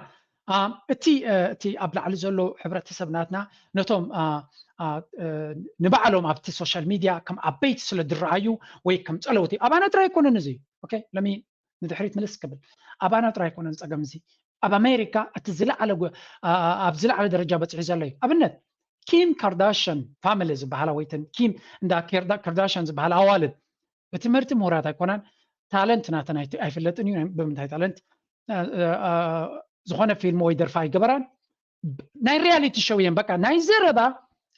እቲ እቲ ኣብ ላዕሊ ዘሎ ሕብረተሰብ ናትና ነቶም ንባዕሎም ኣብቲ ሶሻል ሚድያ ከም ዓበይቲ ስለ ዝረኣዩ ወይ ከም ጸለውቲ፣ ኣባና ጥራይ ኣይኮነን እዚ። ኦኬ፣ ለሚ ንድሕሪት ምልስ ክብል፣ ኣባና ጥራይ ኣይኮነን ጸገም እዚ። ኣብ ኣሜሪካ እቲ ዝለዓለ ኣብ ዝለዓለ ደረጃ በፂሑ ዘሎ እዩ። ኣብነት ኪም ካርዳሽን ፋሚሊ ዝበሃላ ወይተን ኪም እንዳ ካርዳሽን ዝበሃላ ኣዋልድ ብትምህርቲ ምሁራት ኣይኮናን። ታለንት ናተን ኣይፍለጥን እዩ። ብምንታይ ታለንት ዝኾነ ፊልም ወይ ደርፋ ኣይገበራን። ናይ ሪያሊቲ ሾው እየን። በቃ ናይ ዘረባ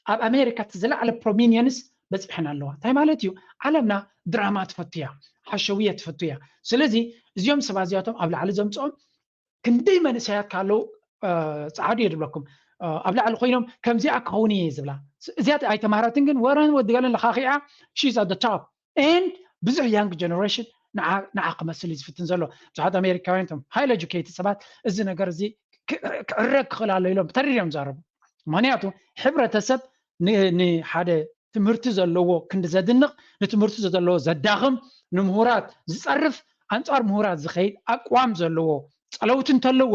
ኣብ ኣሜሪካ እቲ ዝለዓለ ፕሮሚኒየንስ በፂሐን ኣለዋ። እንታይ ማለት እዩ? ዓለምና ድራማ ትፈቱ እያ፣ ሓሸውየ ትፈቱ እያ። ስለዚ እዚኦም ሰባት እዚኣቶም ኣብ ላዕሊ ዘምፅኦም ክንደይ መንእሰያት ካለው ፃዓዱ እየ ድብለኩም ኣብ ላዕሊ ኮይኖም ከምዚኣ ክኸውን እየ ዝብላ። እዚኣ ኣይተማህረትን ግን ወረን ወዲ ገለን ለኻኺዓ she's at the top and ብዙሕ young generation ንዓ ክመስል እዩ ዝፍትን ዘሎ። ብዙሓት ኣሜሪካውያን ቶም highly educated ሰባት እዚ ነገር እዚ ክዕረግ ክኽእል ኣሎ ኢሎም ተሪር እዮም ዝዛረቡ። ምክንያቱ ሕብረተሰብ ንሓደ ትምህርቲ ዘለዎ ክንዲ ዘድንቕ፣ ንትምህርቲ ዘለዎ ዘዳኽም፣ ንምሁራት ዝፀርፍ፣ ኣንፃር ምሁራት ዝኸይድ ኣቅዋም ዘለዎ ጸለውቲ እንተለዎ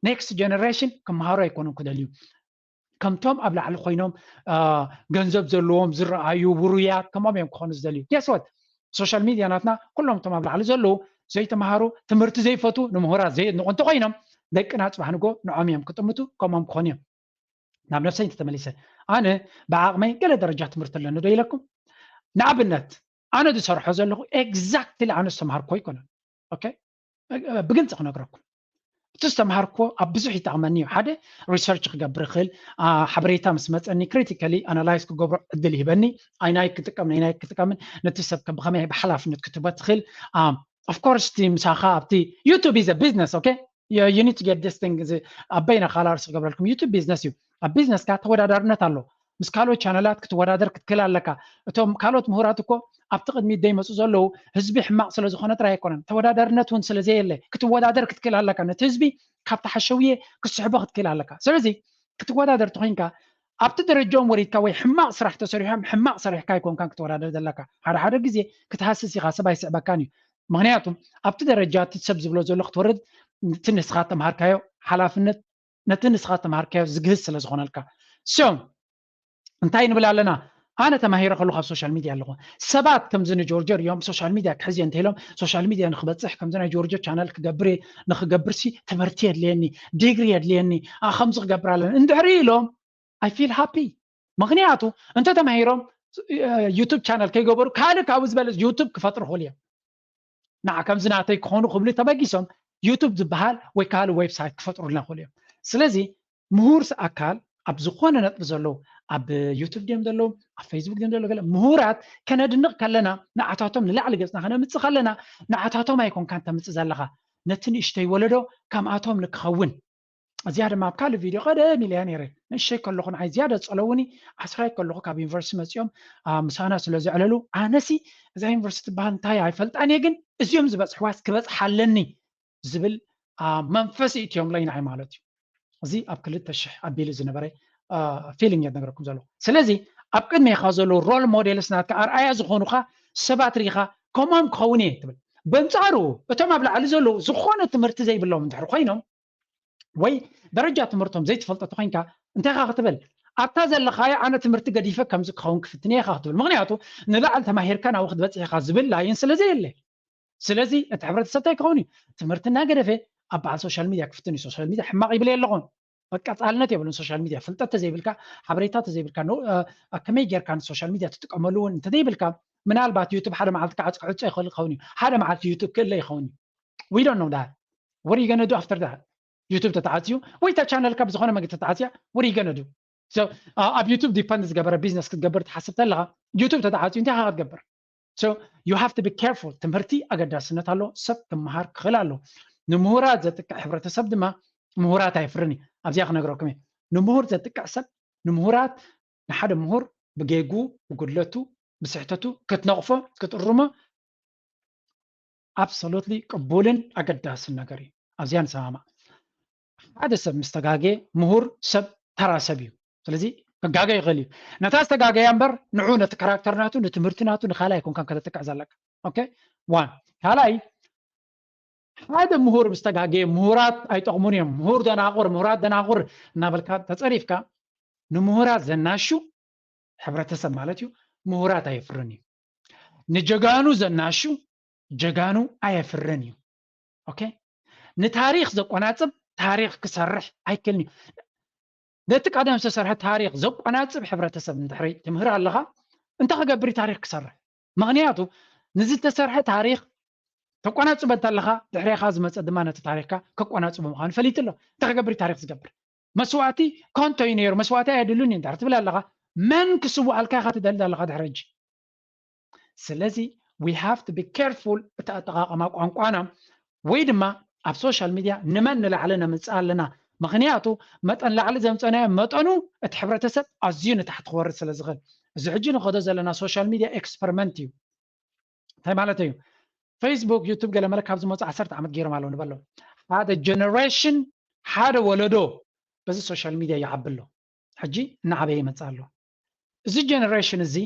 next generation ክመሃሩ ኣይኮኑን ክደልዩ። ከምቶም ኣብ ላዕሊ ኮይኖም ገንዘብ ዘለዎም ዝረኣዩ ውሩያት ከምኦም እዮም ክኾኑ ዝደልዩ። Guess what? ሶሻል ሚድያ ናትና ኩሎም እቶም ኣብ ላዕሊ ዘለዉ ዘይተምሃሩ፣ ትምህርቲ ዘይፈቱ፣ ንምሁራት ዘየድንቑ እንተኮይኖም ደቅና ፅባሕ ንጎ ንዖም እዮም ክጥምቱ፣ ከምኦም ክኾኑ እዮም። ናብ ነብሰይ እንተተመሊሰ ኣነ ብዓቕመይ ገለ ደረጃ ትምህርቲ ኣለኒ ዶ ኢለኩም? ንኣብነት ኣነ ዝሰርሖ ዘለኹ exactly ኣነ ዝተምሃርኮ ኣይኮነን። ኦኬ፣ ብግልፂ ክነግረኩም እቲ ዝተምሃርኮ ኣብ ብዙሕ ይጠቕመኒ እዩ። ሓደ ሪሰርች ክገብር ይኽእል፣ ሓበሬታ ምስ መፀኒ ክሪቲካሊ ኣናላይዝ ክገብሮ ዕድል ይህበኒ። ኣይናይ ክጥቀም ናይ ናይ ክጥቀምን ነቲ ሰብ ከም ብኸመይ ብሓላፍነት ክትህቦ ትኽእል። Of course እቲ ምሳኻ ኣብቲ YouTube is a business, okay? You need to get this thing። ኣብ በይና ካላርስ ክገብረልኩም። YouTube ቢዝነስ እዩ። ኣብ ቢዝነስካ ተወዳዳርነት ኣሎ። ምስ ካልኦት ቻነላት ክትወዳደር ክትክእል ኣለካ። እቶም ካልኦት ምሁራት እኮ ኣብቲ ቅድሚት ዘይመፁ ዘለዉ ህዝቢ ሕማቕ ስለ ዝኾነ ጥራይ ኣይኮነን፣ ተወዳዳርነት እውን ስለ ዘየለ ክትወዳደር ክትክእል ኣለካ። ነቲ ህዝቢ ካብቲ ሓሸውየ ክትስሕቦ ክትክእል ኣለካ። ስለዚ ክትወዳደር ተኮይንካ ኣብቲ ደረጃኦም ወሪድካ ወይ ሕማቕ ስራሕ ተሰሪሖም ሕማቕ ሰሪሕካ ኣይኮንካን ክትወዳደር ዘለካ። ሓደ ሓደ ግዜ ክትሃስስ ኢኻ፣ ሰብ ኣይስዕበካን እዩ። ምክንያቱ ኣብቲ ደረጃ እቲ ሰብ ዝብሎ ዘሎ ክትወርድ ነቲ ንስኻ ተምሃርካዮ ሓላፍነት ነቲ ንስኻ ተምሃርካዮ ዝግህዝ ስለ ዝኾነልካ። So እንታይ ንብል ኣለና? ኣነ ተማሂረ ከለኹ ኣብ ሶሻል ሚድያ ኣለኹ። ሰባት ከምዚ ንጆርጆ ሪኦም ሶሻል ሚድያ ክሕዝ እየ እንተኢሎም ሶሻል ሚድያ ንክበፅሕ ከምዚ ናይ ጆርጆ ቻነል ክገብር እየ፣ ንክገብር ሲ ትምህርቲ የድልየኒ፣ ዲግሪ የድልየኒ፣ ከምዚ ክገብር ኣለኒ እንድሕሪ ኢሎም I feel happy። ምክንያቱ እንተተማሂሮም ዩቱብ ቻነል ከይገበሩ ካልእ ካብኡ ዝበለ ዩቱብ ክፈጥሩ ይኽእሉ እዮም። ንዓ ከምዚ ናተይ ክኾኑ ክብሉ ተበጊሶም ዩቱብ ዝበሃል ወይ ካልእ ዌብሳይት ክፈጥሩልና ይኽእሉ እዮም። ስለዚ ምሁር ኣካል ኣብ ዝኾነ ነጥቢ ዘለዉ ኣብ ዩቱብ ድዮም ዘለዉ ኣብ ፌስቡክ ድዮም ዘለዉ ገለ ምሁራት ከነድንቕ ከለና ንዓታቶም ንላዕሊ ገፅና ከነምፅእ ከለና ንዓታቶም ኣይኮንካን ተምፅእ ዘለኻ ነቲ ንእሽተይ ወለዶ ከምኣቶም ንክኸውን እዚኣ ድማ ኣብ ካልእ ቪድዮ ቀደም ኢለያ ነይረ። ንእሸይ ከለኹ ንዓይ ዝያዳ ዝጸለውኒ ዓስራይ ከለኹ ካብ ዩኒቨርሲቲ መጺኦም ምሳና ስለ ዘዕለሉ ኣነሲ እዛ ዩኒቨርሲቲ ትበሃል እንታይ ኣይፈልጣን እየ ግን እዚኦም ዝበጽሕዋስ ክበጽሓ ኣለኒ ዝብል መንፈስ እትዮም ለይ ንዓይ ማለት እዩ። እዚ ኣብ ክልተ ሽሕ ኣቢሉ ዝነበረ ፊሊንግ እየ ነገረኩም ዘለኹ። ስለዚ ኣብ ቅድሜኻ ዘለዉ ሮል ሞዴልስ ናትካ ኣርኣያ ዝኾኑኻ ሰባት ርኢኻ ከምኦም ክኸውን እየ ትብል። በንጻሩ እቶም ኣብ ላዕሊ ዘለዉ ዝኾነ ትምህርቲ ዘይብሎም እንድሕር ኮይኖም ወይ ደረጃ ትምህርቶም ዘይትፈልጦ ተኮይንካ እንታይ ኢኻ ክትብል ኣብታ ዘለኻዮ ኣነ ትምህርቲ ገዲፈ ከምዚ ክኸውን ክፍትን እየ ኢኻ ክትብል ምክንያቱ ንላዕሊ ተማሂርካ ናብኡ ክትበፅሕ ኢኻ ዝብል ላይን ስለ ዘየለ ስለዚ እቲ ሕብረተሰብ እንታይ ክኸውን እዩ ትምህርቲ እናገደፈ ኣብ በዓል ሶሻል ሚድያ ክፍትን እዩ ሶሻል ሚድያ ሕማቕ ይብል የለኹን ቀፃልነት የብሉን ሶሻል ሚድያ ፍልጠት ተዘይብልካ ሓበሬታ ተዘይብልካ ከመይ ጌርካ ንሶሻል ሚድያ ትጥቀመሉ እውን እንተዘይብልካ ምናልባት ዩቱብ ሓደ መዓልቲ ክዓፅ ክዕፆ ይኽእል ይኸውን እዩ ሓደ መዓልቲ ዩቱብ ክእለ ይኸውን እዩ we don't know that what are you gonna do after that ዩቱብ ተተዓፅዩ ወይ እታ ቻነልካ ብዝኾነ መገዲ ተተዓፅያ ወደ ይገነዱ። ኣብ ዩቱብ ዲፐንድ ዝገበረ ቢዝነስ ክትገብር ትሓስብ ተለኻ ዩቱብ ተተዓፅዩ እንታይ ክትገብር? So you have to be careful። ትምህርቲ ኣገዳስነት ኣሎ። ሰብ ክመሃር ክኽእል ኣሎ። ንምሁራት ዘጥቅዕ ሕብረተሰብ ድማ ምሁራት ኣይፍርን እዩ። ኣብዚኣ ክነግረኩም እየ። ንምሁር ዘጥቅዕ ሰብ ንምሁራት ንሓደ ምሁር ብጌጉ ብጉድለቱ ብስሕተቱ ክትነቕፎ ክትእርሞ ኣብሶሉትሊ ቅቡልን ኣገዳስን ነገር እዩ። ኣብዚኣ ንሰማማዕ። ሓደ ሰብ ምስ ተጋገየ ምሁር ሰብ ተራ ሰብ እዩ። ስለዚ ክጋገ ይኽእል እዩ። ነታ ዝተጋገያ እምበር ንዑ ነቲ ካራክተር ናቱ ንትምህርቲ ናቱ ንካልእ ኣይኮንካን ከተጥቅዕ ዘለካ። ኦኬ ዋን ካልኣይ ሓደ ምሁር ምስ ተጋገየ ምሁራት ኣይጠቕሙን እዮም። ምሁር ደናቑር ምሁራት ደናቑር እናበልካ ተፀሪፍካ ንምሁራት ዘናሹ ሕብረተሰብ ማለት እዩ። ምሁራት ኣየፍርን እዩ። ንጀጋኑ ዘናሹ ጀጋኑ ኣየፍርን እዩ። ኦኬ ንታሪኽ ዘቆናፅብ ታሪኽ ክሰርሕ ኣይክእልን እዩ። ነቲ ቀደም ዝተሰርሐ ታሪኽ ዘቆናፅብ ሕብረተሰብ እንድሕሪ ትምህር ኣለኻ እንታይ ክገብር እዩ ታሪኽ ክሰርሕ? ምኽንያቱ ንዝተሰርሐ ታሪኽ ተቆናፅበ እንተለኻ ድሕሬኻ ዝመፀ ድማ ነቲ ታሪኽካ ከቆናፅቦ ምዃኑ ፈሊጡ ኣሎ። እንታይ ክገብር እዩ ታሪኽ ዝገብር? መስዋእቲ ከንቶ እዩ ነይሩ፣ መስዋእቲ ኣየድሉን እዩ እንድሕር ትብል ኣለኻ መን ክስውኣልካ ኢኻ ትደሊ ኣለኻ ድሕሪ ሕጂ? ስለዚ we have to be careful እቲ ኣጠቓቕማ ቋንቋና ወይ ድማ ኣብ ሶሻል ሚድያ ንመን ንላዕሊ ነምፅእ ኣለና። ምኽንያቱ መጠን ላዕሊ ዘምፀናዮ መጠኑ እቲ ሕብረተሰብ ኣዝዩ ንታሕቲ ክወርድ ስለ ዝኽእል። እዚ ሕጂ ንኸዶ ዘለና ሶሻል ሚድያ ኤክስፐሪመንት እዩ። እንታይ ማለት እዩ? ፌስቡክ ዩቱብ ገለመለ ካብ ዝመፁ ዓሰርተ ዓመት ገይሮም ኣለዉ ንበሎ ሓደ ጀነሬሽን ሓደ ወለዶ በዚ ሶሻል ሚድያ ይዓቢ ኣሎ። ሕጂ እናዓበየ ይመፅእ ኣሎ። እዚ ጀነሬሽን እዚ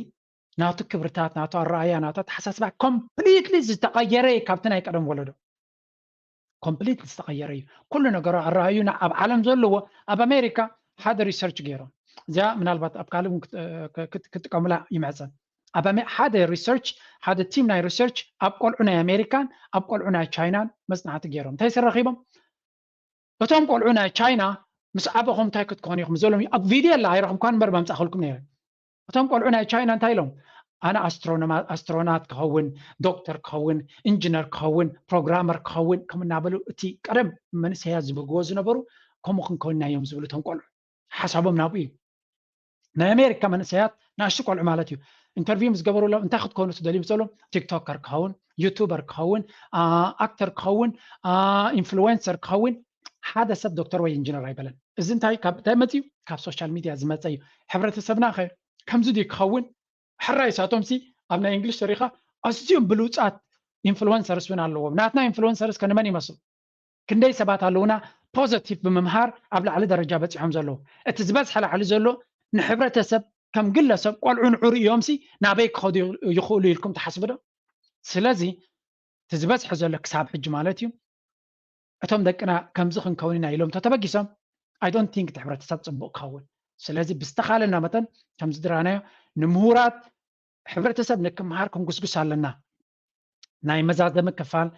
ናቱ ክብርታት ናቱ ኣረኣያ ናቱ ኣተሓሳስባ ኮምፕሊትሊ ዝተቐየረ እዩ ካብቲ ናይ ቀደም ወለዶ። ኮምፕሊትሊ ዝተቐየረ እዩ ኩሉ ነገሩ ኣረኣዩና ኣብ ዓለም ዘለዎ። ኣብ ኣሜሪካ ሓደ ሪሰርች ገይሮም እዚኣ ምናልባት ኣብ ካልእ እውን ክትጥቀሙላ ይምዕፀን። ኣብ ሓደ ሪሰርች ሓደ ቲም ናይ ሪሰርች ኣብ ቆልዑ ናይ ኣሜሪካን ኣብ ቆልዑ ናይ ቻይናን መፅናዕቲ ገይሮም እንታይ ስረኺቦም እቶም ቆልዑ ናይ ቻይና ምስ ዓበኹም እንታይ ክትኮኑ ኢኹም ዘሎም ኣብ ቪድዮ ኣላ ኣይረኽብኳን እምበር መምፃእክልኩም ነይረ። እቶም ቆልዑ ናይ ቻይና እንታይ ኢሎም ኣነ ኣስትሮናት ክኸውን ዶክተር ክኸውን ኢንጂነር ክኸውን ፕሮግራመር ክኸውን ከም እናበሉ እቲ ቀደም መንእሰያት ዝብህግዎ ዝነበሩ ከምኡ ክንከውን ኢና እዮም ዝብሉ እቶም ቆልዑ ሓሳቦም ናብኡ እዩ። ናይ ኣሜሪካ መንእሰያት ንኣሽቱ ቆልዑ ማለት እዩ ኢንተርቪው ምስ ገበሩሎም እንታይ ክትኮኑ ትደልዩ ምስ በሎም ቲክቶከር ክኸውን ዩቱበር ክኸውን ኣክተር ክኸውን ኢንፍሉዌንሰር ክኸውን ሓደ ሰብ ዶክተር ወይ ኢንጂነር ኣይበለን። እዚ እንታይ ካብ እንታይ መፅዩ ካብ ሶሻል ሚድያ ዝመፀ እዩ። ሕብረተሰብና ከ ከምዚ ድዩ ክኸውን? ሕራይ ሳቶም ሲ ኣብ ናይ እንግሊሽ ተሪኻ ኣዝዮም ብሉፃት ኢንፍሉወንሰርስ እውን ኣለዎም። ናትና ኢንፍሉወንሰርስ ከ ንመን ይመስሉ? ክንደይ ሰባት ኣለውና ፖዘቲቭ ብምምሃር ኣብ ላዕሊ ደረጃ በፂሖም ዘለዉ። እቲ ዝበዝሐ ላዕሊ ዘሎ ንሕብረተሰብ ከም ግለሰብ ቆልዑ ንዑ ርእዮም ሲ ናበይ ክኸዱ ይኽእሉ ኢልኩም ትሓስቡ ዶ? ስለዚ እቲ ዝበዝሐ ዘሎ ክሳብ ሕጂ ማለት እዩ እቶም ደቅና ከምዚ ክንከውን ኢና ኢሎም ተተበጊሶም I don't think እቲ ሕብረተሰብ ፅቡቅ ክኸውን። ስለዚ ብዝተኻለና መጠን ከምዚ ድራናዮ ንምሁራት ሕብረተሰብ ንክምሃር ክንጉስጉስ ኣለና። ናይ መዛዘሚ ክፋል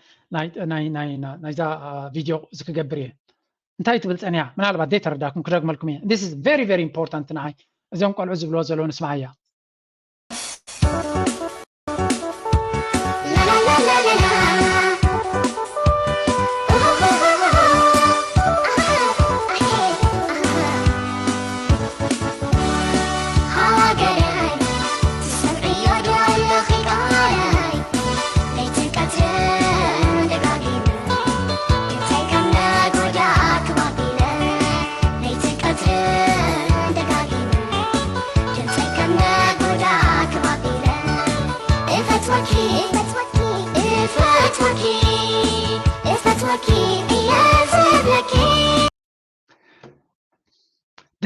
ናይዛ ቪድዮ እዚ ክገብር እየ። እንታይ ትብል ፀኒያ? ምናልባት ዘይተረዳኩም ክደግመልኩም እየ። This is very very important ንዓይ። እዚኦም ቆልዑ ዝብልዎ ዘለዉ ንስማዓያ።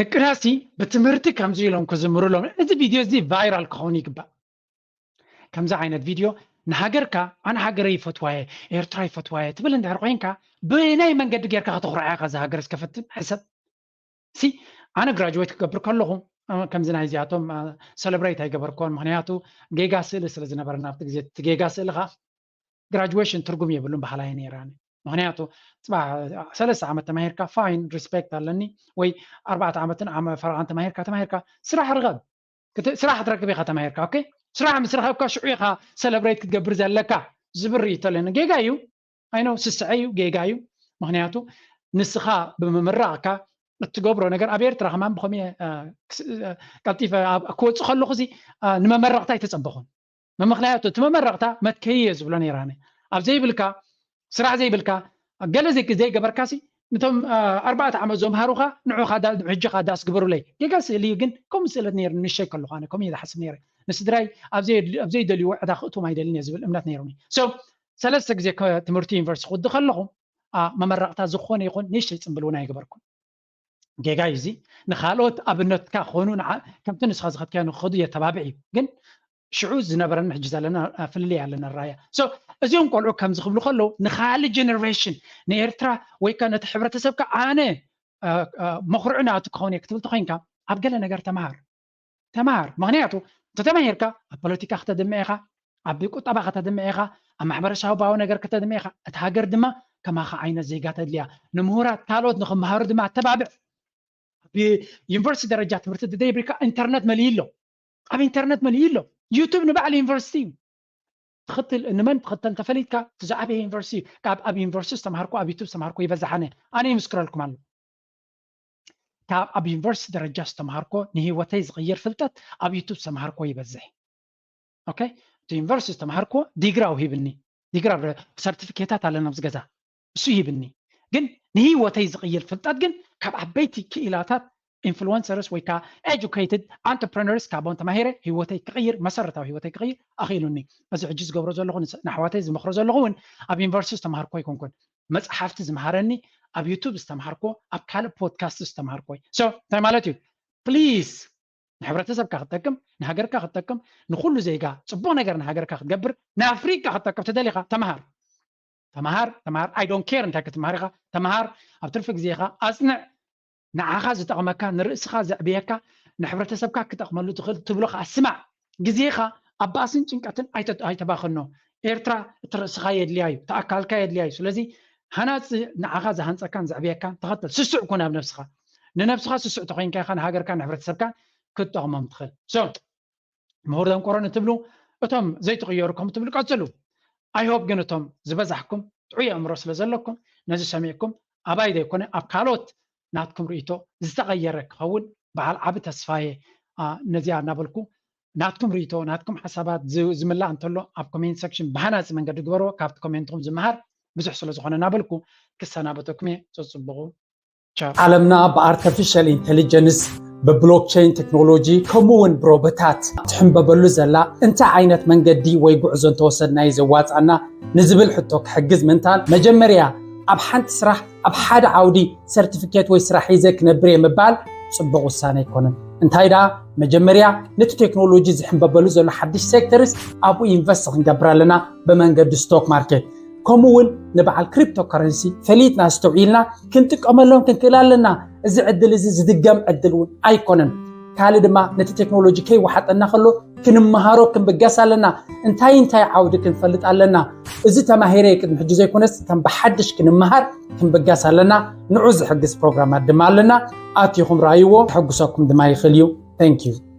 ደቅናሲ ብትምህርቲ ከምዚ ኢሎም ክዝምሩሎም እዚ ቪድዮ እዚ ቫይራል ክኸውን ይግባእ። ከምዚ ዓይነት ቪድዮ ንሃገርካ ኣነ ሃገረ ይፈትዋየ ኤርትራ ይፈትዋየ ትብል እንድሕር ኮይንካ ብናይ መንገዲ ጌርካ ከተኹርዓያ ከዚ ሃገር እስከፈትን ሕሰብ። ሲ ኣነ ግራጅዌት ክገብር ከለኹ ከምዚ ናይ እዚኣቶም ሰለብሬት ኣይገበርኮን። ምክንያቱ ጌጋ ስእሊ ስለ ዝነበረ ናብቲ ግዜ እቲ ጌጋ ስእልኻ ግራጅዌሽን ትርጉም የብሉን በሃላየ ነይራኒ። ምክንያቱ ፅባሕ ሰለስተ ዓመት ተማሂርካ ፋይን ሪስፔክት ኣለኒ ወይ ኣርባዕተ ዓመትን ፈረቓን ተማሂርካ ተማሂርካ ስራሕ ርኸብ ስራሕ ክትረክብ ኢኻ ተማሂርካ ኦኬ ስራሕ ምስ ረኸብካ ሽዑ ኢኻ ሰለብሬት ክትገብር ዘለካ ዝብል ርእይቶ ኣለኒ። ጌጋ እዩ። ኣይኖ ስስዐ እዩ ጌጋ እዩ። ምክንያቱ ንስኻ ብምምራቕካ እትገብሮ ነገር ኣብ ኤርትራ ከማን ብኸምኡ ቀልጢፈ ክወፅእ ከለኹ እዚ ንመመረቕታ ኣይተፀበኹን። ምክንያቱ እቲ መመረቕታ መትከይ እየ ዝብሎ ነይራነ። ኣብ ዘይብልካ ስራሕ ዘይብልካ ገለ ዘይገበርካሲ ነቶም ኣርባዕተ ዓመት ዘምሃሩኻ ንዑኻ ሕጂ ካ ዳስ ግበሩለይ። ጌጋ ስእሊ እዩ፣ ግን ከምኡ ስእለት ነይሩ። ንሸይ ከለኹ ኣነ ከምኡ እየ ዝሓስብ ነይረ። ንስድራይ ኣብ ዘይደልይዎ ዕዳ ክእትዎም ኣይደልን እየ ዝብል እምነት ነይሩኒ። ሰለስተ ግዜ ትምህርቲ ዩኒቨርሲቲ ክውዲ ከለኹ መመረቕታ ዝኾነ ይኹን ንእሽተይ ፅምብል እውን ኣይገበርኩን። ጌጋ እዩ እዚ። ንኻልኦት ኣብነትካ ክኾኑ ከምቲ ንስኻ ዝኸድካዮ ንክኸዱ የተባብዕ እዩ። ግን ሽዑ ዝነበረን ሕጂ ዘለና ፍልልይ ኣለና ራያ። እዚኦም ቆልዑ ከምዚ ክብሉ ከለዉ ንኻልእ ጀነሬሽን ንኤርትራ ወይ ከ ነቲ ሕብረተሰብካ ኣነ መኹርዒ ናቱ ክኸውን እየ ክትብል ተኮይንካ ኣብ ገለ ነገር ተምሃር። ተምሃር። ምክንያቱ እንተተማሂርካ ኣብ ፖለቲካ ክተድምዕ ኢኻ፣ ኣብ ቁጠባ ከተድምዕ ኢኻ፣ ኣብ ማሕበረሰባዊ ነገር ከተድምዕ ኢኻ። እቲ ሃገር ድማ ከማኻ ዓይነት ዜጋ ተድልያ። ንምሁራት ካልኦት ንክመሃሩ ድማ ኣተባብዕ። ኣብ ዩኒቨርሲቲ ደረጃ ትምህርቲ ደይብልካ ኢንተርነት መሊኡ ኣሎ። ኣብ ኢንተርነት መሊኡ ኣሎ። ዩቱብ ንባዕሉ ዩኒቨርሲቲ እዩ። ትኽትል ንመን ትኽተል እንተፈሊጥካ እቲ ዝዓበየ ዩኒቨርሲቲ እዩ። ካብ ኣብ ዩኒቨርሲቲ ዝተምሃርኩ ኣብ ዩቱብ ዝተምሃርኩ ይበዝሓነ። ኣነ ይምስክረልኩም ኣሎ። ካብ ኣብ ዩኒቨርሲቲ ደረጃ ዝተምሃርኮ ንህይወተይ ዝቕይር ፍልጠት ኣብ ዩቱብ ዝተምሃርኮ ይበዝሕ። ኦኬ፣ እቲ ዩኒቨርሲቲ ዝተምሃርኮ ዲግራ ውሂብኒ። ዲግራ ሰርቲፊኬታት ኣለና ኣብዚ ገዛ፣ እሱ ይሂብኒ። ግን ንህይወተይ ዝቕይር ፍልጠት ግን ካብ ዓበይቲ ክኢላታት ኢንፍሉወንሰርስ ወይ ከዓ ኤጁኬትድ ኣንተርፕረነርስ ካብኦም ተማሂረ ህይወተይ ክቕይር፣ መሰረታዊ ህይወተይ ክቕይር ኣኽኢሉኒ። እዚ ሕጂ ዝገብሮ ዘለኹ ንኣሕዋተይ ዝመኽሮ ዘለኹ እውን ኣብ ዩኒቨርሲቲ ዝተምሃርኮ ኣይኮንኩን። መፅሓፍቲ ዝምሃረኒ ኣብ ዩቱብ ዝተምሃርኮ ኣብ ካልእ ፖድካስት ዝተምሃርኮ እዩ። ሶ እንታይ ማለት እዩ? ፕሊዝ ንሕብረተሰብካ ክትጠቅም፣ ንሃገርካ ክትጠቅም፣ ንኩሉ ዜጋ ፅቡቅ ነገር ንሃገርካ ክትገብር፣ ንኣፍሪካ ክትጠቅም ተደሊካ ተምሃር። ተምሃር ተምሃር። I don't care እንታይ ክትምሃር ኢኻ ተምሃር። ኣብ ትርፊ ግዜኻ ኣፅንዕ። ንዓኻ ዝጠቕመካ፣ ንርእስኻ ዘዕብየካ፣ ንሕብረተሰብካ ክጠቕመሉ ትኽእል ትብሎ ከዓ ስማዕ። ግዜኻ ኣብ ባእስን ጭንቀትን ኣይተባኽኖ። ኤርትራ እቲ ርእስኻ የድልያ እዩ፣ እቲ ኣካልካ የድልያ እዩ። ስለዚ ሃናፂ ንዓኻ ዝሃንፀካን ዘዕብየካን ተኸተል። ስሱዕ ኩን ኣብ ነብስኻ። ንነብስኻ ስሱዕ ተኮይንካ ኢኻ ንሃገርካ ንሕብረተሰብካ ክትጠቕሞም ትኽእል። ምሁር ደንቆሮ ንትብሉ፣ እቶም ዘይትቕየሩ ከም ትብሉ ቀፅሉ። I hope ግን እቶም ዝበዛሕኩም ጥዑይ ኣእምሮ ስለ ዘለኩም ነዚ ሰሚዕኩም ኣባይ ዘይኮነ ኣብ ካልኦት ናትኩም ርእይቶ ዝተቐየረ ክኸውን በዓል ዓቢ ተስፋየ። ነዚኣ እናበልኩ ናትኩም ርእይቶ ናትኩም ሓሳባት ዝምላእ እንተሎ ኣብ ኮሜንት ሰክሽን ብሃናፂ መንገዲ ግበርዎ። ካብቲ ኮሜንትኩም ዝመሃር ብዙሕ ስለ ዝኾነ እናበልኩ ክሰናበተኩም እየ። ፀፅብቑ። ዓለምና ብኣርተፊሻል ኢንቴሊጀንስ ብብሎክቸይን ቴክኖሎጂ ከምኡ እውን ብሮቦታት ትሕንበበሉ ዘላ እንታይ ዓይነት መንገዲ ወይ ጉዕዞ እንተወሰድና እዩ ዘዋፅኣና ንዝብል ሕቶ ክሕግዝ ምእንታን መጀመርያ ኣብ ሓንቲ ስራሕ ኣብ ሓደ ዓውዲ ሰርቲፊኬት ወይ ስራሕ ሒዘ ክነብር እየ ምባል ፅቡቕ ውሳነ ኣይኮነን። እንታይ ደኣ መጀመርያ ነቲ ቴክኖሎጂ ዝሕንበበሉ ዘሎ ሓድሽ ሴክተርስ ኣብኡ ኢንቨስት ክንገብር ኣለና ብመንገዲ ስቶክ ማርኬት። ከምኡ እውን ንበዓል ክሪፕቶ ከረንሲ ፈሊጥና ኣስተውዒልና ክንጥቀመሎም ክንክእል ኣለና። እዚ ዕድል እዚ ዝድገም ዕድል እውን ኣይኮነን። ካልእ ድማ ነቲ ቴክኖሎጂ ከይወሓጠና ከሎ ክንመሃሮ ክንብገስ ኣለና። እንታይ እንታይ ዓውዲ ክንፈልጥ ኣለና። እዚ ተማሂረ ቅድሚ ሕጂ ዘይኮነስ ከም ብሓድሽ ክንመሃር ክንብገስ ኣለና። ንዑ ዝሕግዝ ፕሮግራማት ድማ ኣለና። ኣቲኹም ረኣይዎ። ከሕጉሰኩም ድማ ይኽእል እዩ። Thank you።